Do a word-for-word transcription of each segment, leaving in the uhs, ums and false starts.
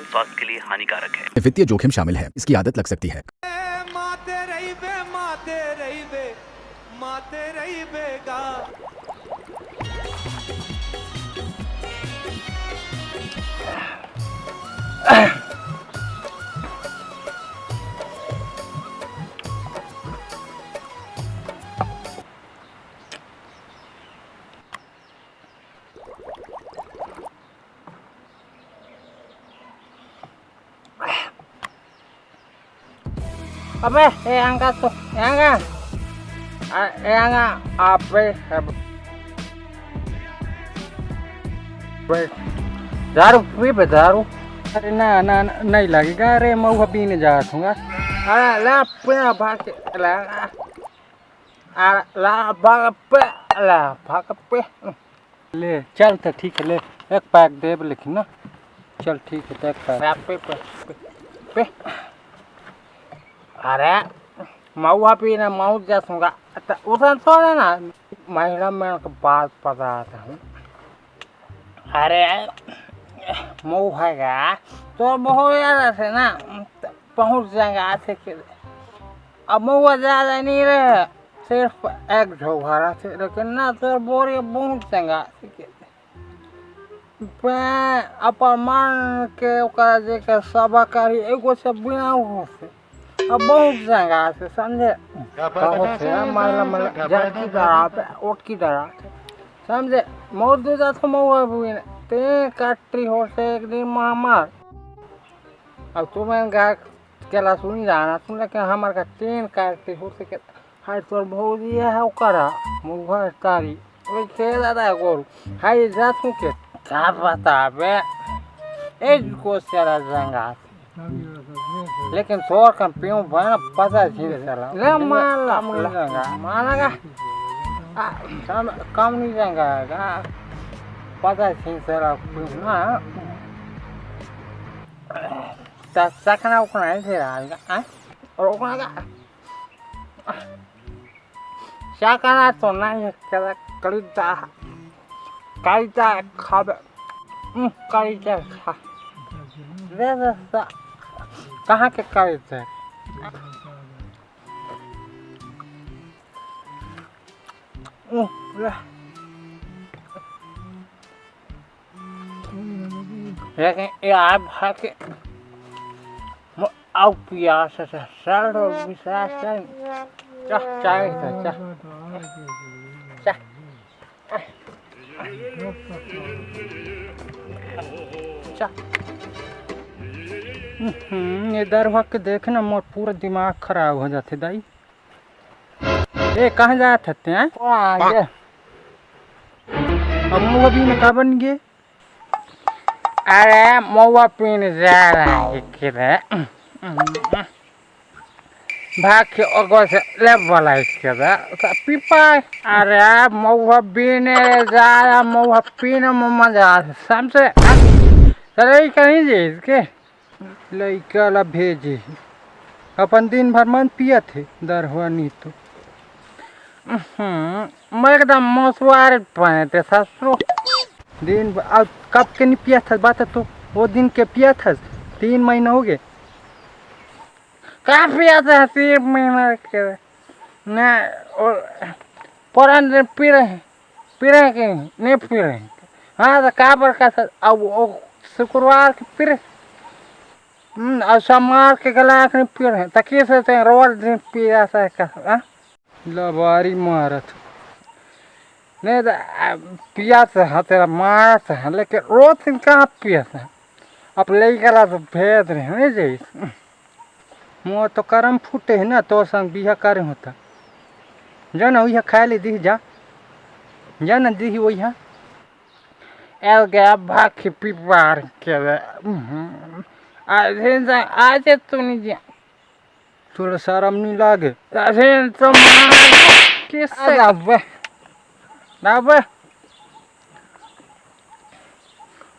स्वास्थ्य के लिए हानिकारक है। वित्तीय जोखिम शामिल है, इसकी आदत लग सकती है। माते रहिबे, माते रहिबे, माते रहिबे गा। अबे, ए अंगा तो, ए अंगा। आ, ए अंगा, अबे, अब। बे, दारू पी बे, दारू। अरे ना, ना, ना, नहीं लगेगा। अरे, मऊहा पीने जा दूंगा। अरे, ला, पीना भाग के, ला। आ, ला, भाग पे, ला, भाग पे। ले, चल त ठीक है, ले, एक पैक देब, लेकिन ना, चल ठीक है, त एक पैक। ला, पे, पे, पे, पे। अरे, मऊहा पीना, मऊ जा सूंगा। त उसन थोड़े ना, महिला मन के बात पता था। अरे, मऊहा गा, तोर बहुत याद आथे ना, त पहुंच जाएगा आथे के। अब मऊहा ज्यादा नहीं रहे, सिर्फ एक झो घर आथे, लेकिन ना तोर बोरी पहुंच जाएगा आथे के। पे अपन मन के ओकर जेकर सभा करी, एगो से बिना होथे। अब बहुत जंगा से समझे। बहुत से महिला मन जबकि डरावे, ओटकी डरावे। समझे? मोर दू जात मऊहा बुइन। ते काटी हो से एक दिन मामर। अब तुमन गा केला सुनी जाना, सुन ले के हमर का तीन काटी हो से के। हाय तोर भौजी है ओकरा, मऊहा तारी। ओए के दादा गोरू। हाय जा तू के। का बताबे? ए को सारा जंगा। लेकिन तोर कम पियो बना पता झिन साला। ले मार ला, कम नहीं जंगा। मारा गा। आ, कम, कम नहीं जंगा गा। पता झिन साला पियो ना। ता सकना उकना है तेरा, हाँ? और उकना का? सकना तो नहीं है, तेरा कलीजा, कलीजा खाबे। हम्म, कलीजा खा। दे दे सा-, कहाँ के कलीजा? हम्म, ले। लेकिन ये आप खा के म-, आउ पियास है, सर, और विश्वास है। चाह, चाय है, चाह। चाह। चाह। हम्म, ये दरवा के देखे ना, मोर पूरा दिमाग खराब हो जाथे, दाई। ए, कहाँ जात हते, हैं? ओ, आ गे। अब मऊहा पीने का बन गे? अरे, मऊहा पीने जा रहा है, के रे? भाग के ओगो से ले बोला इसके रे। सा पीपा। अरे, मऊहा पीने जा रहा, मऊहा पीने में मजा आ, समझे? चले ही कहीं जे इसके। लइका ला भेजे, अपन दिन भर मन पियत हे दरवा नी तो। उहुं, मैं एकदम मसुआर बने थे ससुर। दिन भ-, अब कब के नी पियत हस, बता तो, वो दिन के पियत हस, तीन महीना हो गए। का पियत हस, तीन महीना के? ना, ओ, पुरान दिन पी रहे, पी रहे कि नहीं पी रहे? हाँ, तो का बर का सर, अब वो शुक्रवार के पी रहे, हम्म, और सोमवार के गला के नहीं पी रहे, तो कैसे ते रोज दिन पी जाता है का, हाँ? लबारी मारत। नहीं तो, आ, पिया तो है, तेरा मारत है, लेकिन रोज दिन कहाँ पिया था? अब ले गला तो भेज रहे, नहीं जाइस। मोर तो करम फूटे हे ना, तोर संग बिहा करे होता। जा ना, उइहा खाए ले दिही जा। जा ना, दिही उइहा। एल गया भाखी पिपार के रे। उहुं। आज ही जा, आज तू नहीं जा। तोला शरम नहीं लागे? आज ही तो मार किससे? अरे अबे। ना बे।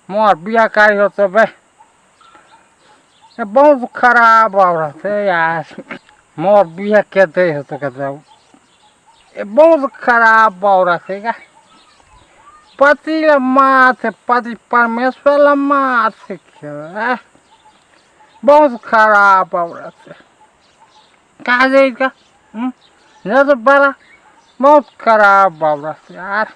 मोर बिहा करे होता बे। ये बहुत खराब औरत है यार। मोर बिहा के दे हो तो कहता हूँ। ये बहुत खराब औरत है का? पति ला मार से, पति परमेश्वर ला मार से क्या? बहुत खराब औरत हे। कहाँ जाई का? हम्म? जा तो बड़ा, बहुत खराब औरत हे यार।